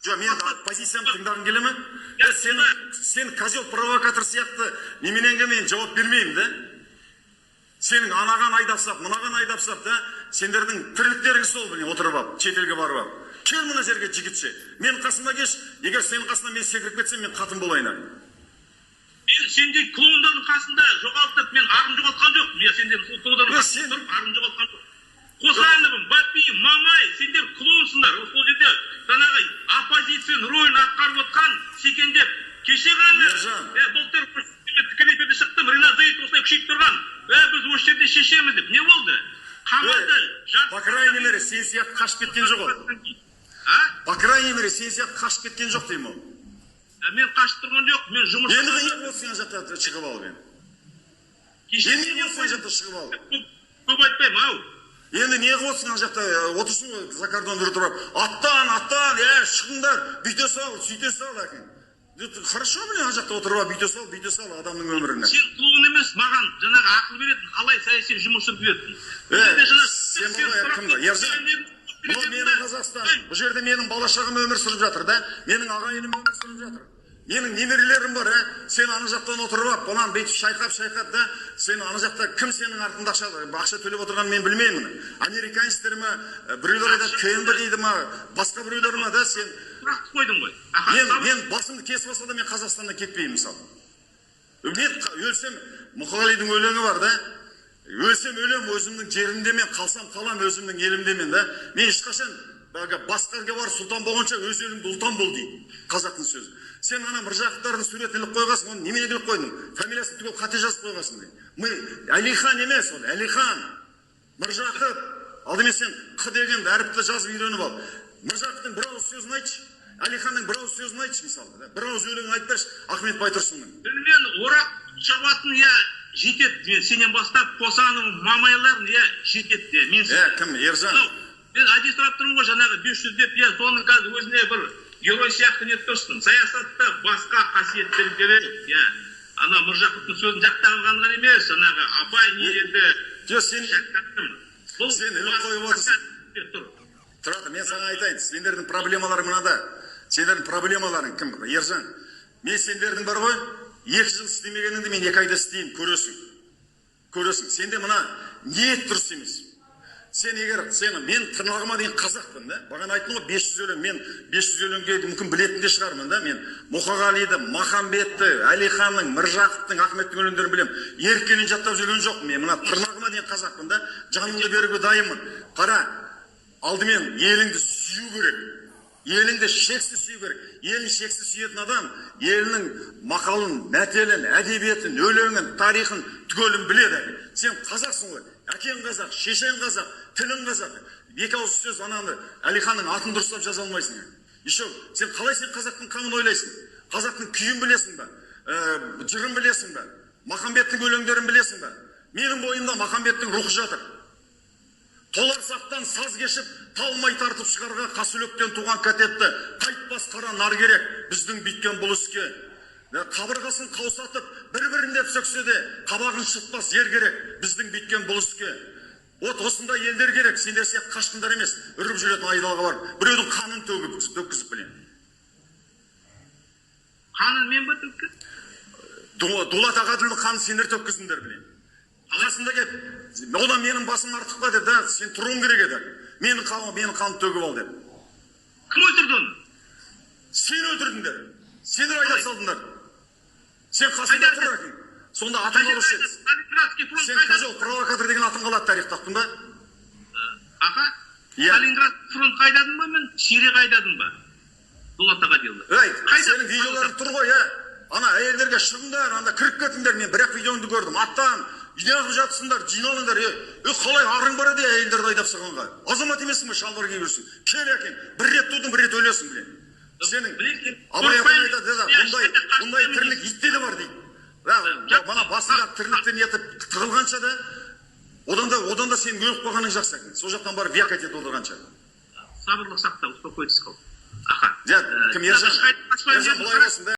Жоқ, мен позициямды тыңдағың келе ме? Е, сен козел, провокатор сияқты неменеңге мен жауап бермеймін да. Сенің анаған айдап сап, мынаған айдап сап да, сендердің тірліктерің сол, блин, отырып алып, шетелге барып алып. Кел мына жерге жігітше. Менің қасыма келші. Егер сенің қасына мен секіріп кетсем, мен қатын болайын ақ. Мен сендей клоундардың қасында жоғалтып, мен арым жоғалтқан жоқпын. Мен сендер клоундардың Е, қасында тұрып арым жоғалтқан жоқпын. Қосановым, Бапи, Мамай, сендер клоунсыңдар. Сол жерде жаңағы оппозицияның рөлін атқарып отқан секендеп. Кеше ғана Ержан. Былтыр мен тікелей эфирде шықтым, Ринат Заитов осылай күшейіп тұрған. Біз осы жерде шешеміз деп. Не болды? Қамады. По крайней мере, сен сияқты қашып кеткен жоқ ол. А? По крайней мере, сен сияқты қашып кеткен жоқ деймін ол. Мен қашып тұрған жоқ, мен жұмыс Енді не болды, сен жақта шығып алып енді? Кеше Енді не болды, сен жақта шығып алып? Көп айтпаймын, ау. Енді не қылып отырсың ана жақта, отырсың ғой за кордон тұрып алып. Аттан, аттан, е, шығыңдар, бүйте сал, сөйте сал, әкең. Хорошо, блин, ана жақта отырып алып, бүйте сал, бүйте сал адамның өміріне. Сен клоун емес, маған жаңағы ақыл беретін, қалай саяси жұмыс жүргізетін. Е, сен былай кім Ержан, мынау менің Қазақстаным. Бұл жерде менің бала шағам өмір сүріп жатыр да, менің ағайыным өмір сүріп жатыр. Менің немерелерім бар, ә? Сен ана жақтан отырып алып, бұнан бүйтіп шайқап шайқап да, сен ана жақта кім сенің артында ақша төлеп отырғанын мен білмеймін. Американецтер ма, біреулер айтады КНБ дейді ма, басқа біреулер ма да, сен Сұрақты қойдың ғой. Аха, мен басымды кесіп алса да, мен Қазақстаннан кетпеймін мысалы. Мен өлсем, Мұқағалидың өлеңі бар да. Өлсем өлем өзімнің жерімде мен, қалсам қалам өзімнің елімде мен да. Мен ешқашан әлгі басқа елге барып сұлтан болғанша, өз еліңде ұлтан бол дейді қазақтың сөзі. Сен ана Міржақыптардың суретін іліп қойғансың, оны неменеге іліп қойдың? Фамилиясын түгел қате жазып қойғансың дейді. Мы Әлихан емес ол, Әлихан. Міржақып. Алдымен сен қ деген әріпті жазып үйреніп ал. Міржақыптың бір ауыз сөзін айтшы. Әлиханның бір ауыз сөзін айтшы мысалы да. Бір ауыз өлеңін айтып берші Ахмет Байтұрсынның. Мен орақ шабатын, иә, жетеді. Мен сенен бастап Қосанов, Мамайлар, иә, жетеді де. Мен Е, кім, Ержан? Мынау, мен әдейі сұрап тұрмын ғой жаңағы 500 деп, иә, соны қазір өзіне бір герой сияқты нетіп тұрсың. Саясатта басқа қасиеттер керек, иә. Ана Міржақыптың сөзін жаттап алған ғана емес, жаңағы Абай не деді. Жоқ, сен Бұл Сен іліп қойып отырсың. Тұр. Тұрады, мен саған айтайын, сендердің проблемаларың мынада. Сендердің проблемаларың кім? Ержан, мен сендердің бар ғой, 2 жыл істемегеніңді мен 2 айда істеймін, көресің. Көресің. Сенде мына ниет дұрыс емес. Сен егер сен мен тырнағыма дейін қазақпын да. Бағана айттым ғой, 500 өлең, мен 500 өлеңге мүмкін білетін де шығармын да. Мен Мұқағалиды, Махамбетті, Әлиханның, Міржақыптың, Ахметтің өлеңдерін білемін. Еріккеннен жаттап жүрген жоқпын. Мен мына тырнағыма дейін қазақпын да. Жанымды беруге дайынмын. Қара, алдымен еліңді сүю керек. Еліңді шексіз сүю керек. Елін шексіз сүйетін адам елінің мақалын, мәтелін, әдебиетін, өлеңін, тарихын түгелін біледі. Сен қазақсың ғой. Әкең қазақ, шешең қазақ, тілің қазақ. Екі ауыз сөз ананы Әлиханның атын дұрыстап жаза алмайсың. Еще сен қалай сен қазақтың қамын ойлайсың? Қазақтың күйін білесің ба? Жырын білесің ба? Махамбеттің өлеңдерін білесің ба? Менің бойымда Махамбеттің рухы жатыр. Толарсақтан саз кешіп, талмай тартып шығарға Қасөлектен туған кәтепті қайтпас қара нар керек біздің бүйткен бұл іске. Қабырғасын қаусатып, бір біріндеп сөксе де, қабағын шытпас ер керек біздің бүйткен бұл іске. Вот осындай елдер керек, сендер сияқты қашқындар емес, үріп жүретін айдалаға барып, біреудің қанын төгіп, төккізіп білем. Қанын мен ба төккен? Дулат Ағаділдің қанын сендер төккіздіңдер, білем. Қасында келіп, одан менің басым артық па деп да, сен тұруың керек еді. Менің қанымды төгіп ал деп. Кім өлтірді оны? Сен өлтірдіңдер. Сендер айдап салдыңдар. Сен қасында Қайда? тұр әкең. Сонда атың қалушы еді. Сталинградский фронт Сен қайда? козел, провокатор деген атың қалады тарихта, ұқтың ба? Аха. Иә. Сталинград фронт қайдадың ба мен? Сирияға айдадым ба? Дулат Ағаділді. Ей, Қайда? сенің видеоларың тұр ғой, е. Ана әйелдерге шығыңдар, анда кіріп кетіңдер. Мен бір ақ видеоңды көрдім. Аттан, неғып жатсыңдар, жиналыңдар. Е, е, қалай арың бар еді әйелдерді айдап салғанға? Азамат емессің бе, шалбар киіп жүрсің? Кел, әкең, бір рет тудың, бір рет өлесің, білем. Сенің Білесің, Абай қорықпаймын. айтады да, Иә, бұндай қашпаймын. тірлік итте де бар дейді. Мына басындағы тірліктен нетіп тығылғанша да, одан да сен өліп қалғаның жақсы екен. Сол жақтан барып вякать етіп отырғанша. Сабырлық сақта, успокойтесь. Аха. Жа, кім, Ержан? Қашпаймын Ержан, дедім, былай болсын да.